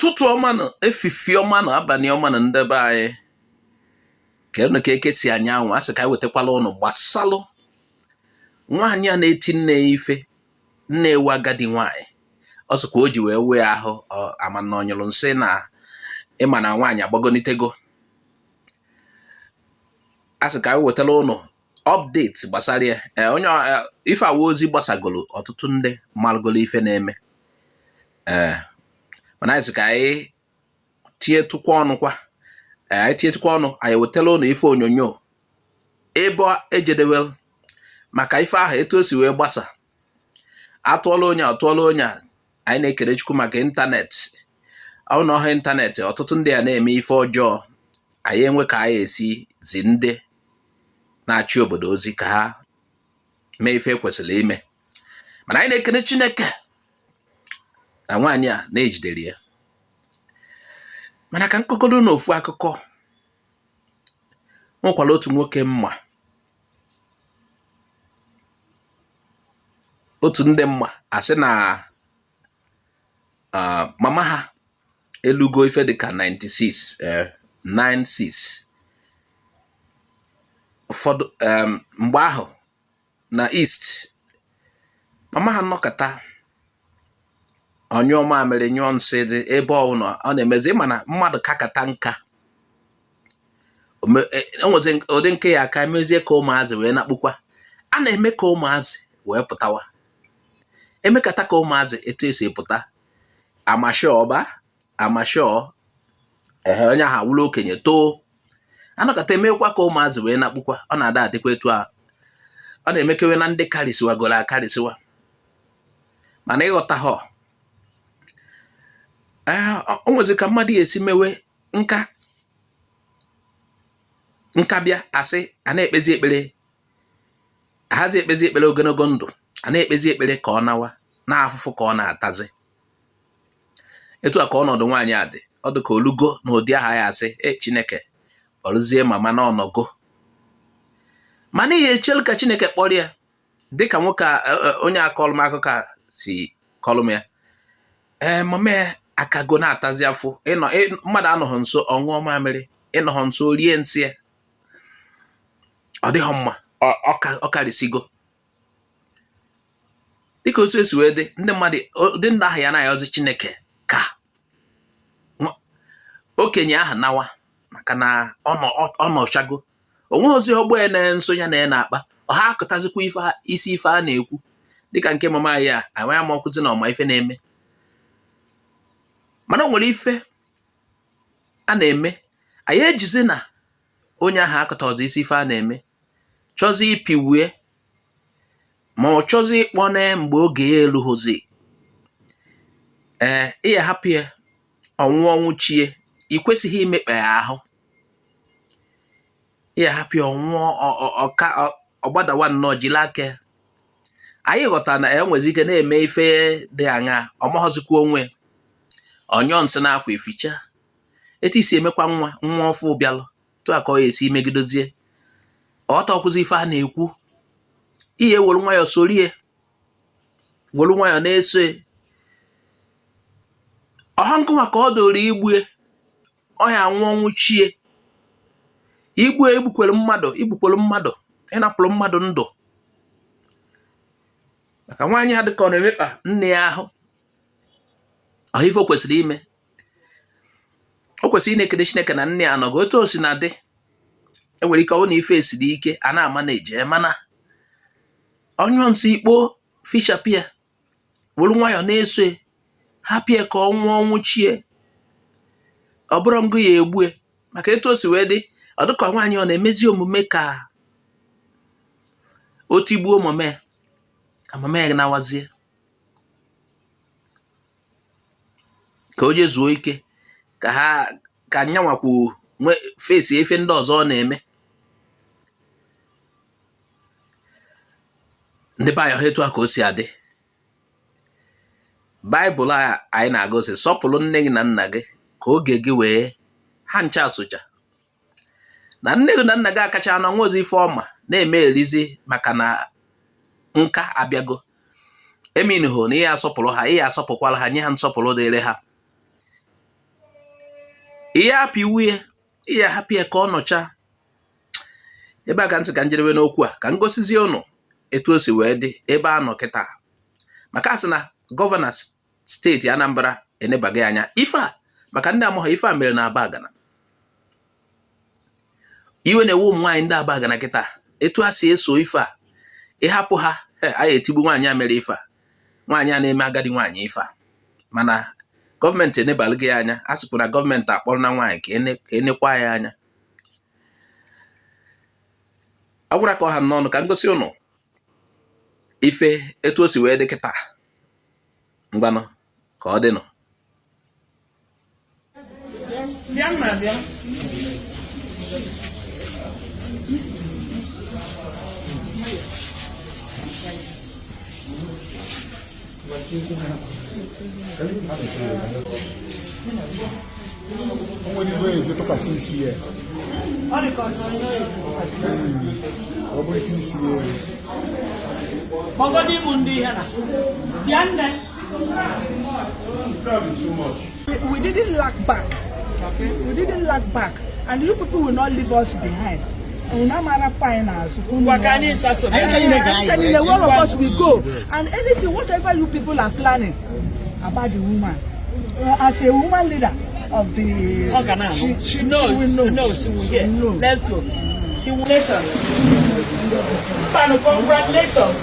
Ụtụtụ ọma nụ, efifie ọma nụ, abanị ọma nụ, ndị be anyị. Kedu ka eke si anyanwụ a sị ka anyị wetakwala ụnụ gbasalụ nwaanyị a na-eti nne ya ife. Nne ya wụ agadi nwaanyị, ọ sịkwa o ji wee wee ahụ ama na ọ nyụrụ nsị na ịma na nwaanyị agbagonitego. A sị ka anyị wetara ụnụ update gbasara ya. Onye ife awa ozi gbasagolo ọtụtụ ndị malụgolo ife na-eme, ee, mana anyị sị ka anyị tinyetụkwa ọnụ kwa. Anyị tinyetụkwa ọnụ, anyị wetara ụnụ ife onyonyo ebe ejedewel maka ife ahụ, etu o si wee gbasa. Atụọla onye, atụọla onye a. Anyị na-ekele Chukwu maka ịntanetị. Ọ na ọha ịntanetị, ọtụtụ ndị a na-eme ife ọjọọ, anyị enwe ka anyị esi zi ndị na-achị obodo ozi ka ha mee ife kwesịrị ime. Mana anyị na-ekele Chineke na nwaanyị a na-ejidere ya. Mana ka nkọkọdo n'ofu akụkọ, nwekwara otu nwoke mma, otu ndị mma asị na mama ha elugo ife dịka 96, 96 ụfọdụ mgbe ahụ na East. Mama ha nọkọta, ọ nyụọ mamịrị, nyụọ nsị dị ebe ọbụla ọ na-emezi. Ịma na mmadụ kakata nka, enwezi ụdị nke ya aka mezie ka ụmụazị wee na-akpụkwa. A na-eme ka ụmụazị wee pụtawa, emekata ka ụmụazị etu esi pụta amashọba amashọ. Ehe, onye ahụ awụrụ okenye too, anọkọta emekwa ka ụmụazị wee na-akpụkwa. Ọ na-ada adịkwa etu a, ọ na-emekewe na ndị karịsịwagoro akarịsịwa. Mana ịghọta ha, o nwezi ka mmadụ esi mewe nka nka bịa, asị a na-ekpezi ekpere, ahazi ekpezi ekpere ogologo ndụ, a na-ekpezi ekpere ka ọ nawa na afụfụ ka ọ na-atazi. Etu a ka ọnọdụ nwaanyị a dị. Ọ dị ka olugo na ụdị aha ya asị e Chineke kpọrụzie mama na ọnọgo, mana ihe echelu ka Chineke kpọrọ ya, dịka nwoke onye akọlụ m akụkọ a si kọlụ m ya. Ee, mama ya akago na-atazi afụ. Ịnọ mmadụ anọghị nso, ọ ṅụọ mamịrị, ịnọghọ nso, rie nsị ya. Ọ dịghọ mma, ọ karịsịgo. Dịka otu esi wee dị, ndị mmadụ ụdị ndị ahụ ya na-ayọzi Chineke ka okenye ahụ nawa, maka na ọ nọchago, o nweghịzi ọgbọ ya na nso ya na ya na-akpa ọha akụtazikwa ife isi ife a na-ekwu. Dịka nke mama anyị a, amaghị ama ọkụzi na ọma ife na-eme, mana o nwere ife a na-eme. Anyị ejizi na onye ahụ akụta ọzọ isi ife a na-eme, chọzi ịpịwue ma ọ chọzi ịkpọ na mgbe oge ya elughụzi. Ee, ị ya hapụ ya ọnwụ ọnwụ chie. Ị kwesịghị imekpa ya ahụ. Ị ya hapụ ya ọnwụọ, ọka ọgbadawa nnọọ jiri aka. Anyị ghọtara na e nwezi ike na-eme ife dị aṅa, ọ maghọzikwa onwe, ọnyụọ nsị na-akwa eficha. Etu isi emekwa nwa nwa ọfụ bịalụ, tụ a ka ọ ya esi megidozie ọtọkwụzi ife a na-ekwu. Ihe were nwayọọ sorie, were nwayọọ na-eso ọha nkụwa ka ọ dụrụ igbue. Ọ ya anwụ ọnwụ chie. Igbue, igbukwere mmadụ, igbukwere mmadụ, ịnapụrụ mmadụ ndụ. Maka nwaanyị a, dịka ọ na-emekpa nne ya ahụ, ọha ife o kwesịrị ime, o kwesịrị ị na-ekele Chineke na nne ya anọgo. Otu o si na dị, enwere ike ọ na ife esiri ike a na-ama na-eje, mana ọnyụọ nsị ikpo fishapia, were nwayọọ na-eso, hapụ ya ka ọ nwụọ ọnwụ chie. Ọ bụrụ ngụ ya egbue, maka etu o si wee dị, ọ dịka nwaanyị ọ na-emezi omume ka o tigbuo mama ya, ka mama ya nawazie, ka o jee zuo ike, ka ha ka nyanwakwu nwe fesi ife ndị ọzọ ọ na-eme. Ndị be anyị, ọha etu a ka o si adị. Baịbụl a anyị na-agụ sị, sọpụrụ nne gị na nna gị ka oge gị wee ha ncha socha na nne gị na nna gị akacha na nwa ozi ife ọma na-eme erizi, maka na nka abịago. Eminho na ihe asọpụrụ ha, ihe asọpụkwara ha, nye ha nsọpụrụ dịrị ha. Ihe hapụ iwu ya, ihe hapụ ya ka ọ nọcha ebe a. Ka ntị ka njedebe n'okwu a, ka m gosizie ụnụ etu o si wee dị ebe a nọ kịta, maka a sị na gọvanọ steeti Anambra enebaghị anya ife a. Maka ndị amụghị ife a mere na Abagana, iwe na-ewe ụmụ nwaanyị ndị Abagana kịta, etu a si eso ife a. Ịhapụ ha, a etigbu nwaanyị a mere ife a, nwaanyị a na-eme agadi nwaanyị ife a. Mana gọọmenti enebalụghị ya anya. A sịkwa na gọọmenti akpọrọ na nwaanyị ka enekwa ya anya. Ọ gwara ka ọ ha n'ọnụ, ka m gosi ụnụ ife etu o si wee dị kịta. Ngwanụ, ka ọ dịnụ. Bịa nna, bịa. O nwere igwe eji tụkwasị isi ya. Ọ dị ka ọ chọrọ ihe eji tụkwasị isi. Ọ bụrụ ike isi ya. Kpọgodo ịmụ ndị ihe na. Bịa nne. We didn't lack back. Okay. We didn't lack back. And you people will not leave us behind. Unu amara pa anyị n'azụ. Ngwa, ka anyị ncha so. Anyị niile, all of us will go. And anything, whatever you people are planning about the woman, as a woman leader of the, Ọ ga na-anụ. she, No, she will know. No, she will hear. She will know. Let's go. She will. Congratulations. Mbanụ, congratulations.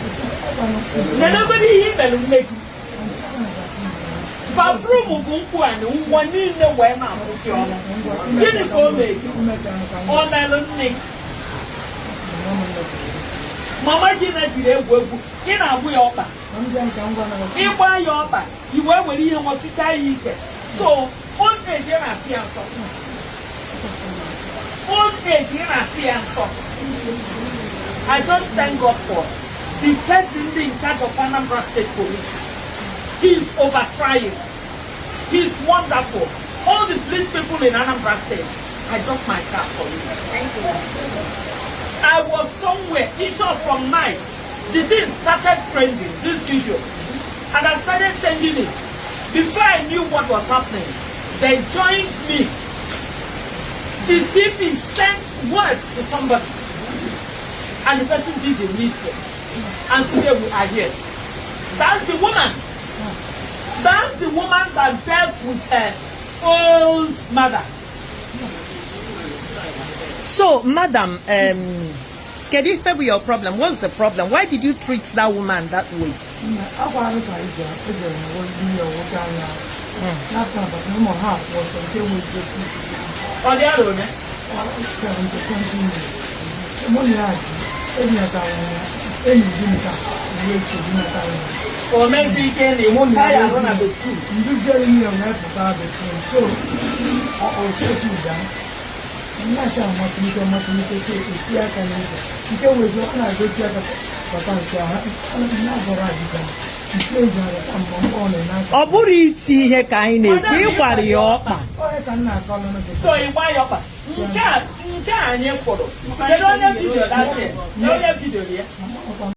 Nenegodi ihe i mere nne gị. Bathroom bụ nkwụ anyị nwa niile wee na-akwụ gị ọnụ. Gịnị ka o mere gị? Ọ melụ nne gị. Mama gị na jiri egwu egwu, gị na-agbụ ya ọkpa. Ịgba ya ọkpa, i wee were ihe nwọchichaa ya ike. So, old age ị na-asị ya nsọ. Old age ị na-asị ya nsọ. I just thank God for the person in charge of Anambra State Police. He's over trying. He's wonderful. All the police people in Anambra State, I drop my car for you. Thank you. I was somewhere, in short, from night, the thing started trending, this video. And I started sending it. Before I knew what was happening, they joined me. The CP sent words to somebody. And the person did a meeting. And today we are here. That's the woman. That's the woman that dealt with her old mother. So, madam, kedu ife bụ your problem? What's the problem? Why did you treat that woman that way? Akwa arụ ka ije ejere m ihe nwoke anya n'afọ abalị ụmụ ha akwụ ọtọ nke nwe eziokwu. Ọ dị arọ one? 70 something years. Mụ na ya ji enyetara ya enyi di m ka uwe echi dinatara ya. O mezi ike na iwu ya arụ na bedroom. Nduziere ihe wee pụta bedroom, so osetu daa nnaasị amatụlite amatụlite, so eti aka n'ụzọ nke wezi ọ na-aga eti aka papa nsị ahụ na-abọrọ azịga nke eji arata mgbe mkpọ ọ na-ene aka. Ọ bụrụ iti ihe ka anyị na-ekwu, ịgbara ya ọkpa. Onye ka m na-akọ ọnụ gị? So ịgba ya ọkpa. Nke a anyị fụrụ. Kedu onye video that thing? Onye video ya?